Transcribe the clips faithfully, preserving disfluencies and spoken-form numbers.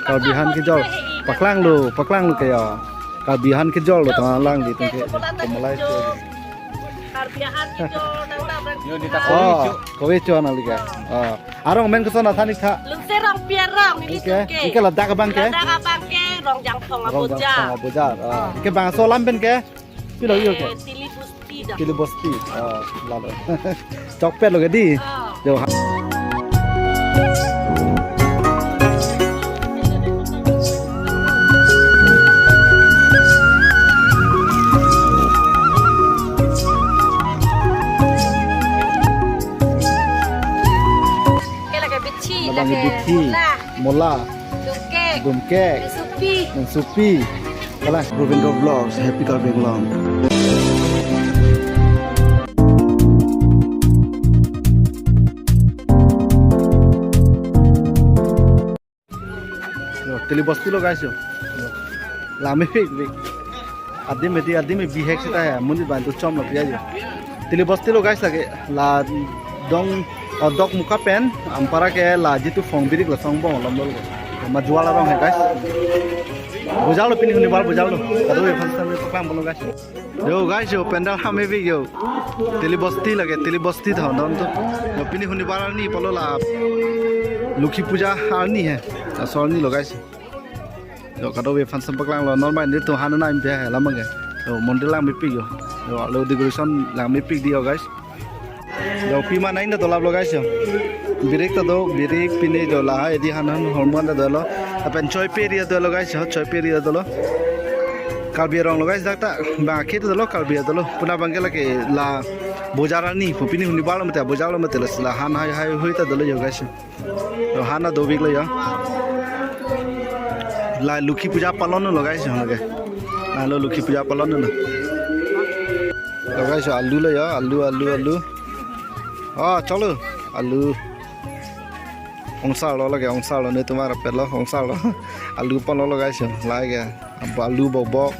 Karbi ahan kejor. Paklanglo, paklanglo ke ya. Karbi ahan kejor lo tang lang di tangke. Komolai. Karbi ahan kejor, tang lang. Yo, di ta Oh, kove cho analika. Oh. Arong men koson athan ik tha. Lungse Rongpi arong, ini Oke. tangke. Ike ladak abang ke? Ladak abang ke, Rongjangphong Rongjangphong abojar. Abojar. Oh. Ike bangso alam pen ke? Pilo yo ke? Eh, Tili Bosti dah. Tili Bosti. Oh, lalo. Chokpet lo ke di. Oh. Yo. Ha- Ke lake bithi, Abang lake bithi. Mula. Mula. Dungkek. Dungkek. Supi. Supi. Kalang Rovindro Vlogs, Happy Karbi Anglong. Yo, Tili Bosti lo guys yo. Yo. Lami pik pik. Adim edi adim bihek sita ya, muni bantu chom lo pia yo. Tili Bosti lo guys lake la dong, oh, Dokmoka pen, ampara ke la jitu Phongbirik la songbong lom lo. Majual arong hai guys. Bojar lo pini hunibar bojar lo. Kadokave aphan sami paklang bom lo guys. Yo guys yo, pandal hame pik yo. Tili Bosti lake, Tili Bosti tho don to. Yo pini hunibar arni pulo la Lokhi Puja arni hai. Laso arni lo guys. Yo kadokave aphan sami paklang lo, normal ni to han na impia hai lamang ke. Yo mondir lang mepik yo. Yo alo decoration lang mepik di yo guys. Yo pima nai na dolap lo guys yo. Birik ta do, birik pine do lahai di han han hormon ta dolo. Lapen choi peri dolo guys yo, choi peri dolo. Karbi arong lo guys dak ta, bang akhei ta dolo, Karbi dolo. Puna bang ke lake la bojar arni, pu pini hunibar lo mate, bojar lo mate la sila han hai hai hui ta dolo yo guys yo. Yo han na dovik lo yo. La Lokhi Puja palon lo guys yo lake. Lalo Lokhi Puja palon lo. Yo guys yo alu lo yo, alu, alu, alu. Oh, cholo. Alu. Ongsar lo lake, ongsar lo netum arpet lo, ongsar lo. Alu pon lo guys yo, lake. Alu bobok.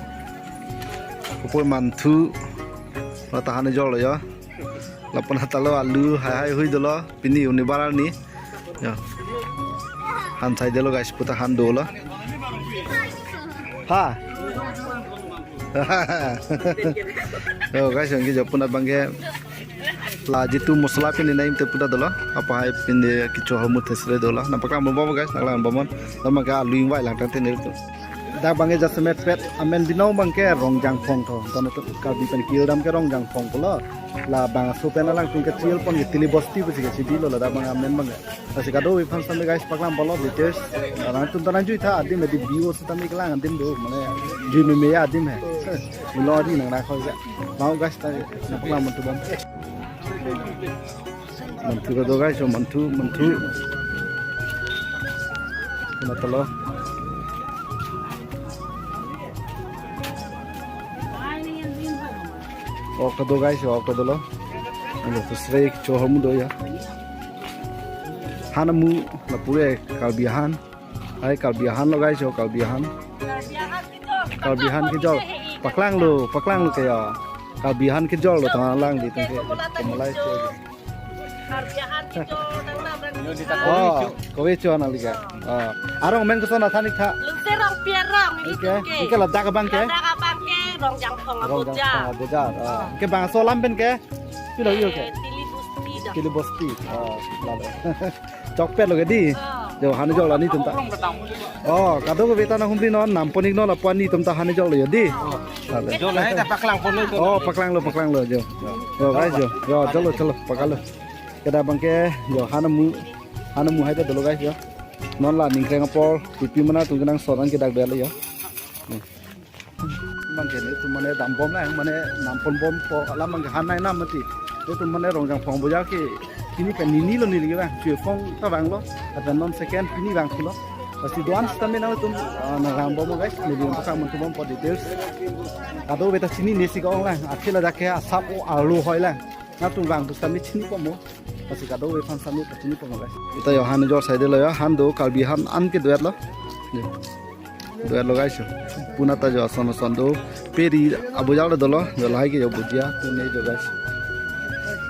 Kopoi manthu. Lo ta han jor lo yo. Lapen hatalo alu hai hai hui dolo. Pini hunibar arni. Yo. Han sai dolo guys, puta han dolo. Ha. Yo guys, yang ke jo puna bang ke la jitu masala pini naim te puta dolo. Apa hai pini kecho hormu thesre dolo. Nangpaklang bom guys, nanglang bom. Nama ke alu ingvai lang tang tenir tu. Dak bang ke jasemet pet amen binong bang ke Rongjangphong tho. Don tu Karbi pen kildam ke Rongjangphong pulo. La bangso pen alangtum ke chil pon ke Tili Bosti pusi ke chibi lo ladak bang amen bang ke. Lasi kadokave aphan sami guys paklang bom lo details. Alangtum ta nangjui tha adim edi view sitame kelang adim do mane jui meme adim hai. Ulo di nang rakho ja. Mau guys ta paklang mantu bom. Manthu kado guys, so manthu, manthu. Kuna talo. Ok kado guys, ok kado lo. Alo, to srek cho hormu do ya. Han amu, lapu ke Karbi ahan. Hai Karbi ahan lo guys, yo Karbi ahan. Karbi ahan kejor. Paklanglo, paklanglo ke ya. Karbi ahan kejor lo tang lang di tangke. Komolai ke. Karbi ahan kejor, tang lang. Yo, di ta Oh, kove cho analika. Oh. Arong men koson athan ik tha. Lungse Rongpi arong, ini Ike, tangke. Ike ladak abang ke? Ladak abang ke, Rongjangphong Rongjangphong abojar. Abojar. Oh. Ike bangso alam pen ke? Pilo yo ke? Eh, Tili Bosti dah. Tili Bosti. Oh, lalo. Chokpet lo ke di. Oh. Jo han jor la netum ta. Oh, kadokave ta nanghumri non, nampon ik non, lapu netum ta han jor lo yo di. Oh. Lalo. Jor la ta paklang pon lo. Oh, paklanglo, paklanglo jo. Jo guys jo. Jo, jor lo, jor lo, paklang lo. Keda bang ke jo han amu, han amu hai ta dolo guys jo. Non la ningkreng apor, pipi mana tung kenang soran ke dak bel yo. Hmm. Bang ke netum mane dam bom lang, mane nampon bom po alam bang ke han nai nam mati. Netum mane Rongjangphong bojar ke pini pen nini lo neli ke bang, chue phong ta bang lo, lapen non second pini bang pulo. Lasi do-an sitame nangtum, ah, nang lang bom guys, neli nang paklang mantu bom po details. Kadokave ta chinine si ke-ong lang, akhei ladak ke asap o arlo hoi lang. Nangtum bang tu sitame chini po mo. Lasi kadokave aphan sami pachini pon guys. Ita yo han jor sai dolo yo, han do Karbi ahan an ke duet lo. Yo. Duet lo guys yo. Puna ta jo ason ason do. Peri abojar lo dolo. Jo lahai ke jo bujia. Pini jo guys.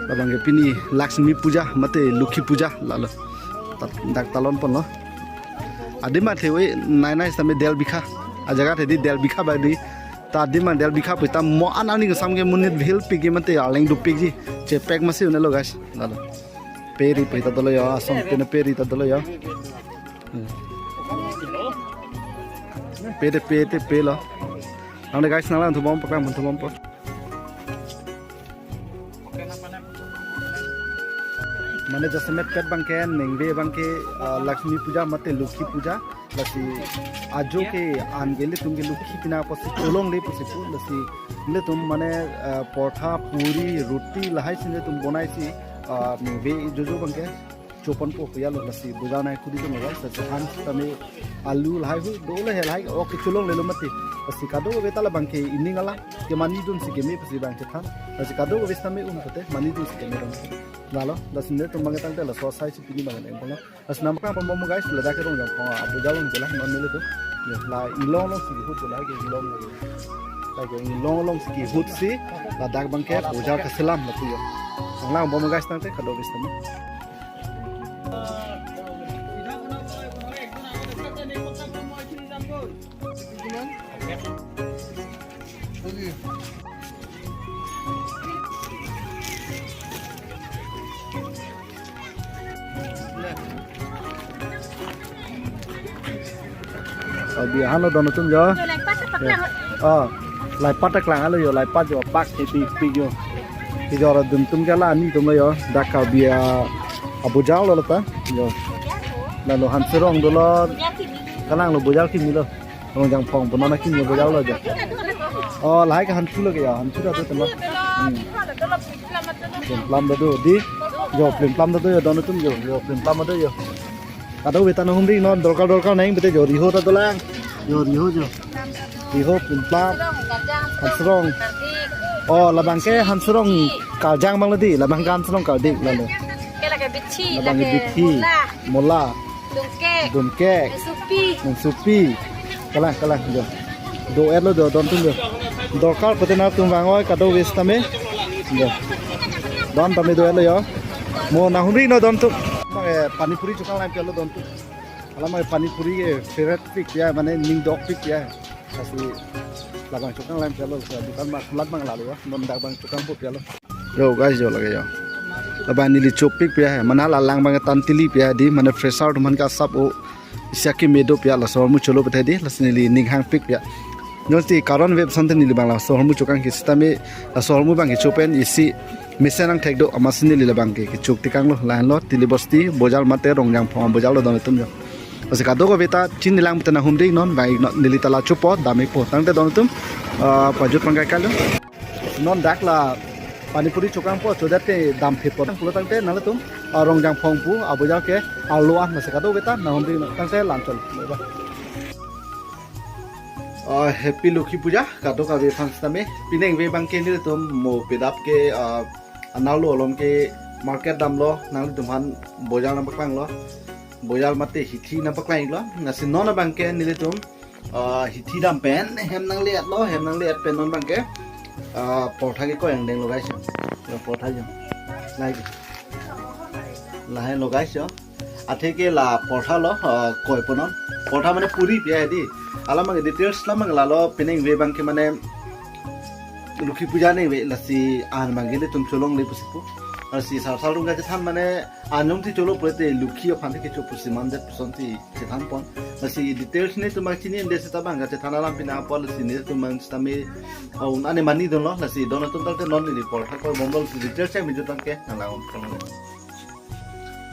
Labang ke pini Lakshmi Puja mate Lokhi Puja lalo. Ta-, dak talon pon lo. Adim athe oi nai nai sitame Delbikha. Ajaga athe di Delbikha ba di. Ta adim an Delbikha pu ta mo an ani kesam ke monit vil pik ke mate aleng dopikji. Chepek masi unelo guys. Lalo. Peri pu ta dolo yo, asong pena peri ta dolo yo. Hmm. Pe de pe de pe lo. Nangle guys, nanglang thubom paklang thubom po. Mane jasemet pet abangke ningve abangke, ah, Lakshmi Puja mate Lokhi Puja. Lasi ajo ke an ke ilitum ke Lokhi pina apotsi cholongle pusi pu. Lasi ilitum mane, ah, portha, puri, roti lahai si ilitum bonai si, ah, ningve jojo abangke choponpo pu ya lo. Lasi bojar nangkuri atum guys, lasi han sitame alu lahai hu dole he lahai, ok, cholonglelo mati. Lasi kadokave ta labangke ining alam ke manidun si keme pusi abang chethan. Lasi kadokave sitame un pute manidun si keme dun. Lalo, lasi netum abang tangte laso asai si pini abang neng pona. Lasi nangpaklang ponbom guys, ladak ke Rongjangphong abojar along jela non nelitum. Ya, la inglong along si kihut jela ke inglong lagi. Lagi inglong along si kihut si ladak abangke bojar kaselam lapu yo. Nanglangbom guys tangte kadokave sitame. Abi halo don atum jo. Jo, laipat ta paklang. Oh, laipat ta klang halo jo, laipat jo pak ke pik pik jo. Kejor adun atum ke la ani atum lo jo. Dak Karbi a, abojar lo ta jo. Lalo Hanserong dolo. Kalang lo bojar kimi lo. Rongjangphong pu non akimi bojar lo jo. Oh, lahai ke Hansu lo ke ya, Hansu ta tu tema. Hmm. Plim plam ta do di. Jo, plim plam ta do jo, don atum jo. Jo, plim plam ta do jo. Kadokave ta nanghumri non dorkar dorkar nang bete jo, riho ta dolang. Jo, riho jo. Riho, plim plam. Hanserong. Oh, labangke Hanserong karjang abang lo di, labangke Hanserong kardik lalo. Ke lake bithi, labangke lake bithi. Mola. Mola. Dungkek. Dungkek. Nangsupi. Nangsupi. Kalang, kalang, jo. Do-et lo jo, don atum jo. Dorkar pute nangtum vang oi, kadokave sitame. Jo. Don tame do-et lo jo. Mo nanghumri non don atum. Eh, pani puri chokang lang pi lo don atum. Alam eh, pani puri ke favorite pik ya, mane ning dok pik ya. Lasi labang chokang lang pi lo, dukan ma khulat abang lalo ya. Non dak abang chokangpo pi lo. Yo guys, jo lake yo. Labang neli chopik pi ya, mane la lang abang tan tili pi ya di, mane fresher atum aphan ke asap o. Isi akeme do pi ya, laso ahormu cholo pute di, lasi neli ning hangpik pi ya. Jongsi karon vep sante neli abang laso ahormu chokang ke sitame, laso ahormu abang kecho pen isi mesen angthek do, amatsi neli labangke kechok tekang lo, lahenlo, Tili Bosti bojar mate Rongjangphong bojar lo don atum jo. Lasi kadokave ta chinilang pute nanghumri non, bang non neli ta la chopo, dam-ikpo. Tangte don atum, ah, pajut pangkai kalo. Non dak la pani puri chokangpo, chodate dam phitpo pulo tangte nanglitum, ah, Rongjangphong pu abojar ke arlo an, lasi kadokave ta nanghumri non tangte lanchon. Ah, Happy Lokhi Puja kadokave aphan sitame. Pini ningve abangke nelitum mo pedap ke, ah, anerlo along ke market damlo, nanglitum aphan bojar nangpaklanglo. Bojar mate hithi nangpaklanglo. Lasi non abangke nelitum, ah, hithi dam pen hem nangle-etlo, hem nangle-et pen non abangke, ah, portha kekoi angdenglo guys. Yo, portha jo. Lahai ke. Lahai lo guys jo. Athe ke la portha lo, ah, koipo non. Portha mane puri pi ya di. Alam abang details alam abang lalo, pini ningve abangke mane Lokhi Puja ningve, lasi an abangke nelitum cholongle pusi pu. Lasi sar sar rung kachethan mane an jongsi cholo pute Lokhi aphan ke kecho pusi mandet pusonsi chethan pon. Lasi details netum abang chini ende seta abang kachethan alam pina apot, lasi netum abang sitame, oh, un-an manidunlo, lasi don atum tangte non neli portha koibomlo, lasi details yang mijut tangke nanglang pon.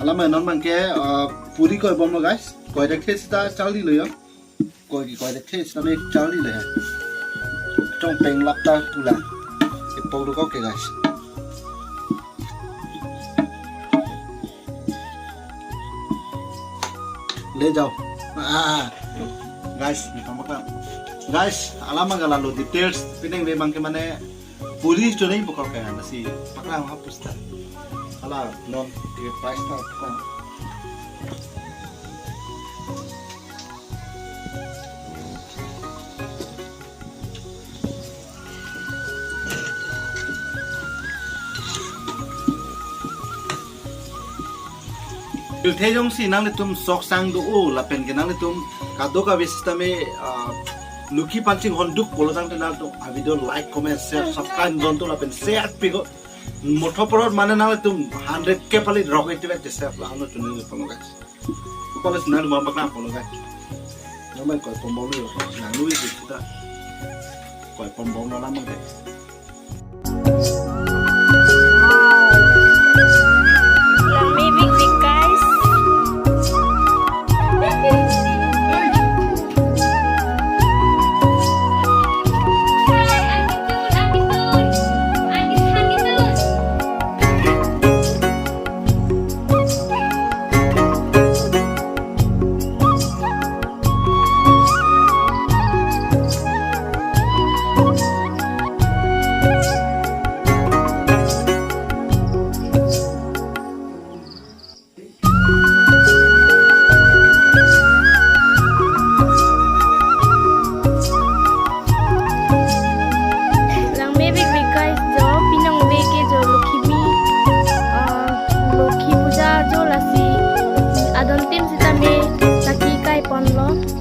Alam non abangke, ah, puri koibomlo guys. Koi thekthe seta charlilo yo. Koi kekoi thekthe seta me charlilo he. Chong peng lap ta pula. Ipok do kok ke guys. Le jao. Ah, guys, ni tong paklang. Guys, alam abang lalo details. Pini ningve abangke mane puri choningpo kok ke, lasi paklang ha pusta. Hala non ke price ta paklang. Thejongsi nanglitum sok sang do-o lapen ke nanglitum kadokave sitame, ah, Lokhi panching honduk pulo tangte nanglitum avideo like, comment, share, subscribe jontu lapen share piko. Motho porot mane nanglitum hundred K pali rok itu kan share la ano chuni polo guys. Polo sinan mama kena polo guys. Namai koi pom bom lo, nang lui di kita. Koi pom bom lo lama guys. Langme big big, guys. Langme big big, guys, jo pinang ve ke jo Lokhi mi, ah, Lokhi puja jo lasi adon tim sitame saki kai ponlo.